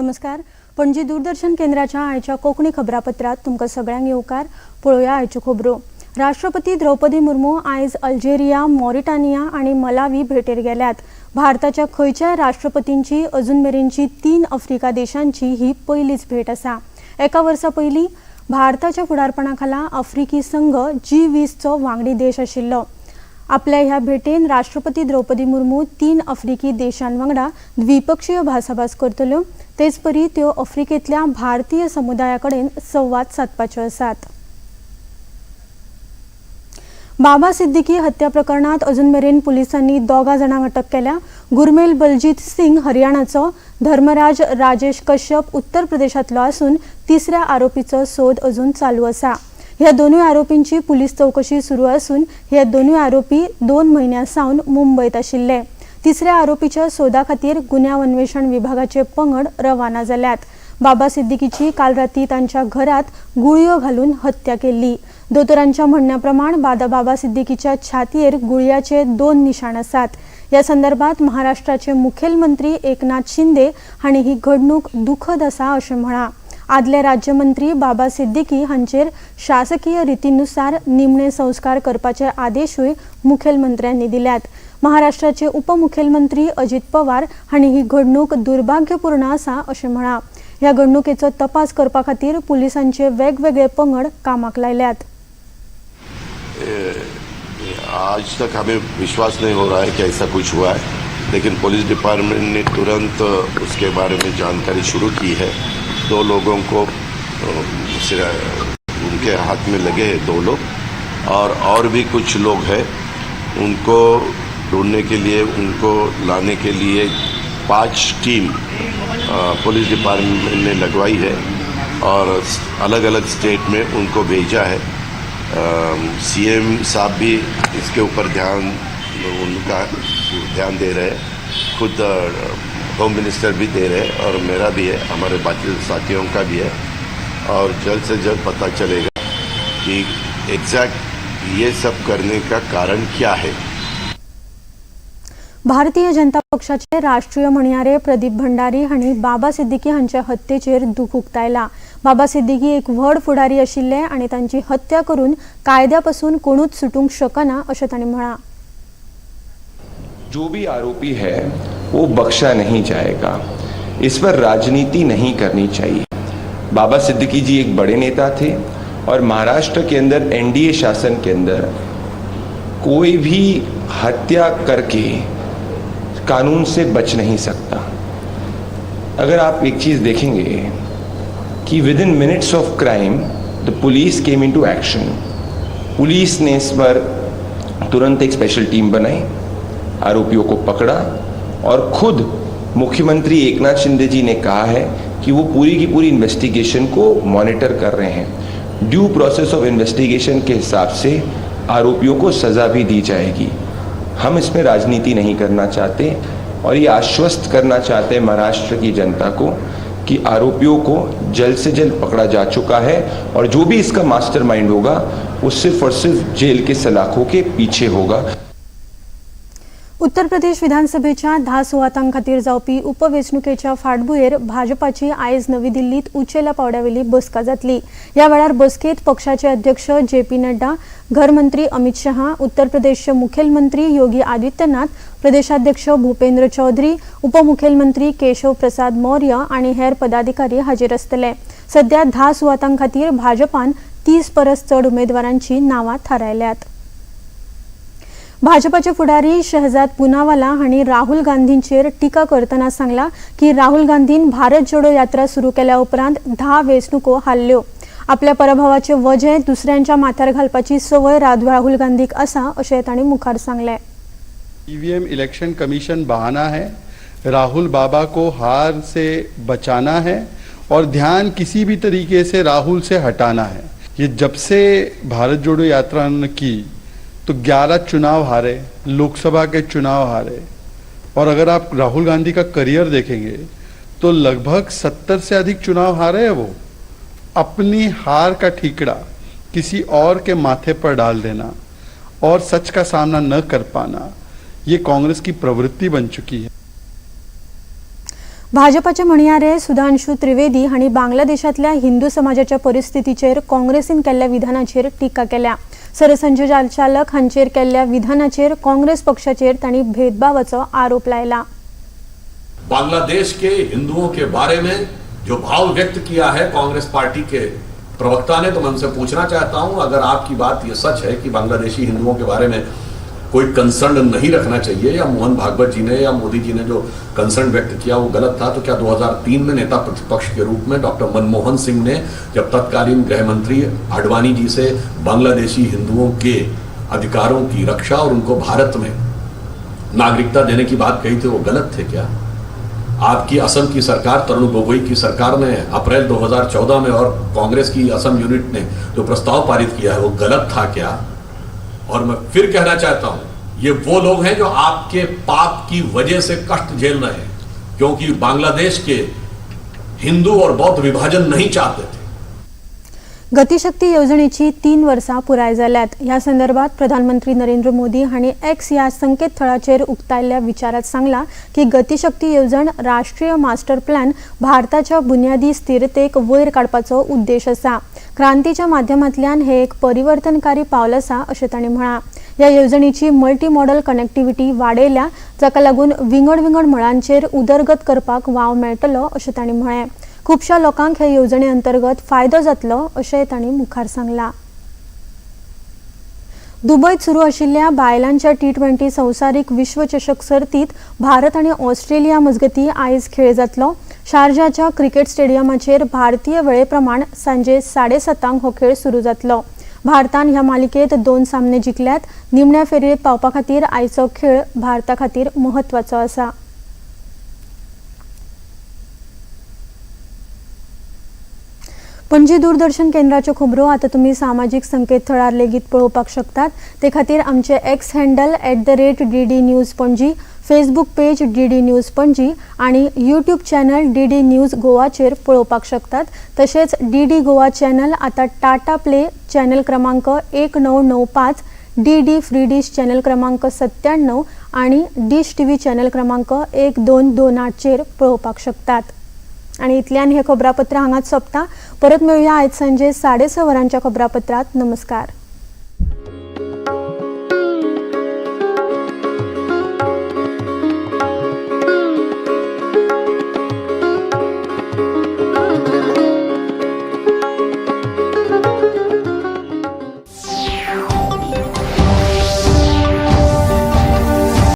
नमस्कार. पणजी दूरदर्शन केंद्राच्या आयच्या कोंकणी खबरापत्रात तुमकां सगळ्यांक येवकार. पळोवया आयच्यो खबरो. राष्ट्रपती द्रौपदी मुर्मू आयज अल्जेरिया, मॉरिटानिया आनी मलावी भेटेर गेल्यात. भारताच्या खंयच्याय राष्ट्रपतींची अजून मेरेनची 3 आफ्रिका देशांची ही पयलीच भेट आसा. एका वर्सा पयलीं भारताच्या फुडारपणा खाला आफ्रिकी संघ जी20चो वांगडी देश आशिल्लो. आपल्या ह्या भेटेन राष्ट्रपती द्रौपदी मुर्मू 3 आफ्रिकी देशां वांगडा द्विपक्षीय भासाभास करतल्यो. तेचपरी त्यो आफ्रिकेंतल्या भारतीय समुदाया कडेन संवाद सादपाच्यो आसात. बाबा सिद्दीकी हत्या प्रकरणात अजून मेरेन पुलिसांनी 2 जाणांक अटक केल्या. गुरमेल बलजीत सिंग हरियाणाचो, धर्मराज राजेश कश्यप उत्तर प्रदेशांतलो आसून तिसऱ्या आरोपीचो सोद अजून चालू आसा. ह्या दोनूय आरोपींची पुलीस चवकशी सुरू आसून हे दोनूय आरोपी 2 म्हयन्यां सावन मुंबयत आशिल्ले. तिसऱ्या आरोपीच्या सोदा खातीर गुन्यांव अन्वेषण विभागाचे पंगड रवाना जाल्यात. बाबा सिद्दीकीची काल राती तांच्या घरात गुळयो घालून हत्या केल्ली. दोतोरांच्या म्हणण्या प्रमाण बाबा सिद्दीकीच्या छातयेर गुळयाचे 2 निशाण आसात. ह्या संदर्भात महाराष्ट्राचे मुखेलमंत्री एकनाथ शिंदे हांणी ही घडणूक दुखद आसा अशें म्हळां. आदले राज्यमंत्री बाबा सिद्दीकी हांचेर शासकीय रितीनुसार निमणे संस्कार करपाचे आदेशूय मुखेलमंत्र्यांनी दिल्यात. महाराष्ट्राचे उपमुखेलमंत्री अजित पवार हांणी ही घडणूक दुर्भाग्यपूर्ण आसा अशें म्हळां. ह्या घडणुकेचो तपास करपा खातीर पुलिसांचे वेगवेगळे पंगड कामाक लायल्यात. आज तक हमें विश्वास नहीं हो रहा है कि ऐसा कुछ हुआ है, लेकिन पुलिस डिपार्टमेंट ने तुरंत उसके बारे में जानकारी शुरू की है. 2 लोगों को उनके हाथ में लगे हैं 2 लोग और भी कुछ लोग हैं. उनको ढूंढने के लिए, उनको लाने के लिए 5 टीम पुलिस डिपार्टमेंट ने लगवाई है और अलग अलग स्टेट में उनको भेजा है. सीएम साहब भी इसके ऊपर ध्यान, उनका ध्यान दे रहे हैं. खुद होम मिनिस्टर भी दे रहे हैं और मेरा भी है, हमारे बाकी साथियों का भी है और जल्द से जल्द पता चलेगा कि एग्जैक्ट ये सब करने का कारण क्या है. भारतीय जनता पक्षाचे राष्ट्रीय म्हणयारे प्रदीप भंडारी हांणी बाबा सिद्दीकी हांच्या हत्येचेर दुख उक्तायला. बाबा सिद्दीकी एक व्हड फुडारी आशिल्ले आनी तांची हत्या करून कायद्या पसून कोणूच सुटूंक शकना अशें तांणी म्हळां. जो भी आरोपी है वो बख्शा नहीं जाएगा. इस पर राजनीति नहीं करनी चाहिए. बाबा सिद्दीकी जी एक बड़े नेता थे और महाराष्ट्र के अंदर एनडीए शासन के अंदर कोई भी हत्या करके कानून से बच नहीं सकता. अगर आप एक चीज़ देखेंगे कि within minutes of crime the police came into action. Police ने इस पर तुरंत एक स्पेशल टीम बनाई, आरोपियों को पकड़ा और खुद मुख्यमंत्री एकनाथ शिंदे जी ने कहा है कि वो पूरी की पूरी इन्वेस्टिगेशन को मॉनिटर कर रहे हैं. Due process of investigation K हिसाब से आरोपियों को सज़ा भी दी जाएगी. हम इसमें राजनीति नहीं करना चाहते और ये आश्वस्त करना चाहते हैं महाराष्ट्र की जनता को कि आरोपियों को जल्द से जल्द पकड़ा जा चुका है और जो भी इसका मास्टरमाइंड होगा वो सिर्फ और सिर्फ जेल के सलाखों के पीछे होगा. उत्तर प्रदेश विधानसभेच्या 10 सुवातां खातीर जावपी उपवेंचणुकेच्या फाटभुंयेर भाजपाची आयज नवी दिल्लीत उंचेल्या पावंड्यावेली बसका जातली. ह्या वेळार बसकेंत पक्षाचे अध्यक्ष जे पी नड्डा, घरमंत्री अमित शहा, उत्तर प्रदेशचे मुखेलमंत्री योगी आदित्यनाथ, प्रदेशाध्यक्ष भूपेंद्र चौधरी, उपमुखेलमंत्री केशव प्रसाद मौर्य आनी हेर पदाधिकारी हाजीर आसतले. सध्या 10 सुवातां खातीर भाजपान 30 परस चड उमेदवारांची नांवां थारायल्यात. भाजपाचे फुडारी शहजाद पुनावाला हांणी राहुल गांधींचेर टिका करतना सांगला की राहुल गांधीन भारत जोडो यात्रा सुरू केल्या उपरांत 10 वेंचणुको हारल्यो. आपल्या पराभवाचे वजें दुसऱ्यांच्या माथ्यार घालपाची संवय राहुल गांधीक आसा अशें तांणी मुखार सांगलें. ईवीएम इलेक्शन कमीशन बहाना है, राहुल बाबा को हार से बचाना है और ध्यान किसी भी तरीके से राहुल से हटाना है. ये जब से भारत जोड़ो यात्रा ने की तो 11 चुनाव हारे, लोकसभा के चुनाव हारे और अगर आप राहुल गांधी का करियर देखेंगे तो लगभग 70 से अधिक चुनाव हारे हैं. वो अपनी हार का ठीकरा किसी और के माथे पर डाल देना और सच का सामना न कर पाना, ये कांग्रेस की प्रवृत्ति बन चुकी है. भाजपाचे म्हणयारे सुधांशु त्रिवेदी हांणी बांगलादेशांतल्या हिंदू समाजाच्या परिस्थितीचेर काँग्रेसीन केल्ल्या विधानाचेर टिका केल्या. सरसंघचालक हांचेर केल्ल्या विधानाचेर काँग्रेस पक्षाचेर तांणी भेदभावाचो आरोप लायला. बांग्लादेश के हिंदुओं के बारे में जो भाव व्यक्त किया है कांग्रेस पार्टी के प्रवक्ता ने, तो मैं उनसे पूछना चाहता हूं, अगर आपकी बात यह सच है कि बांग्लादेशी हिंदुओं के बारे में कोई कंसर्न नहीं रखना चाहिए, या मोहन भागवत जी ने या मोदी जी ने जो कंसर्न व्यक्त किया वो गलत था, तो क्या 2003 में नेता प्रतिपक्ष के रूप में डॉक्टर मनमोहन सिंह ने जब तत्कालीन गृह मंत्री आडवाणी जी से बांग्लादेशी हिंदुओं के अधिकारों की रक्षा और उनको भारत में नागरिकता देने की बात कही थी, वो गलत थे क्या? आपकी असम की सरकार, तरुण गोगोई की सरकार ने अप्रैल 2014 में और कांग्रेस की असम यूनिट ने जो प्रस्ताव पारित किया है वो गलत था क्या? और मैं फिर कहना चाहता हूं, ये वो लोग हैं जो आपके पाप की वजह से कष्ट झेल रहे हैं, क्योंकि बांग्लादेश के हिंदू और बौद्ध विभाजन नहीं चाहते थे. गतिशक्ती येवजणेची 3 वर्सां पुराय जाल्यात. ह्या संदर्भात प्रधानमंत्री नरेंद्र मोदी हांणी एक्स ह्या संकेतथळाचेर उक्तायल्ल्या विचारात सांगला की गतिशक्ती येवजण राष्ट्रीय मास्टर प्लॅन भारताच्या बुन्यादी स्थिरतेक वयर काडपाचो उद्देश आसा. क्रांतीच्या माध्यमांतल्यान हे एक परिवर्तनकारी पावल आसा अशें तांणी म्हळां. ह्या येवजणेची मल्टी मॉडल कनेक्टिव्हिटी वाडयल्या, जाका लागून विंगड विंगड मळांचेर उदरगत करपाक वाव मेळटलो अशें तांणी म्हळें. खुबश्या लोकांक हे येवजणे अंतर्गत फायदो जातलो अशेंय तांणी मुखार सांगलां. दुबयत सुरू आशिल्ल्या बायलांच्या टी20 संवसारीक विश्वचषक सर्तीत भारत आनी ऑस्ट्रेलिया मजगतीं आयज खेळ जातलो. शारजाच्या क्रिकेट स्टेडियमाचेर भारतीय वेळे प्रमाण सांजे 7:30 हो खेळ सुरू जातलो. भारतान ह्या मालिकेत 2 सामने जिखल्यात. निमण्या फेरयेत पावपा खातीर आयचो खेळ भारता खातीर म्हत्वाचो आसा. पणजी दूरदर्शन केंद्राच्यो खबरो आतां तुमी सामाजीक संकेतथळार लेगीत पळोवपाक शकतात. ते खातीर आमचे X handle @DD News Panaji, Facebook page DD News Panaji आनी यूट्यूब चॅनल डीडी न्यूज गोवाचेर पळोवपाक शकतात. तशेंच डीडी गोवा चॅनल आतां टाटा प्ले चॅनल क्रमांक 1995, डीडी फ्री डिश चॅनल क्रमांक 97 आनी डिश टीव्ही चॅनल क्रमांक 1228चेर पळोवपाक शकतात. आणि इतल्यान हे खबरापत्र हांगाच सोंपता. परत मेळुया आयज सांजे 6:30 वरांच्या खबरापत्रात. नमस्कार.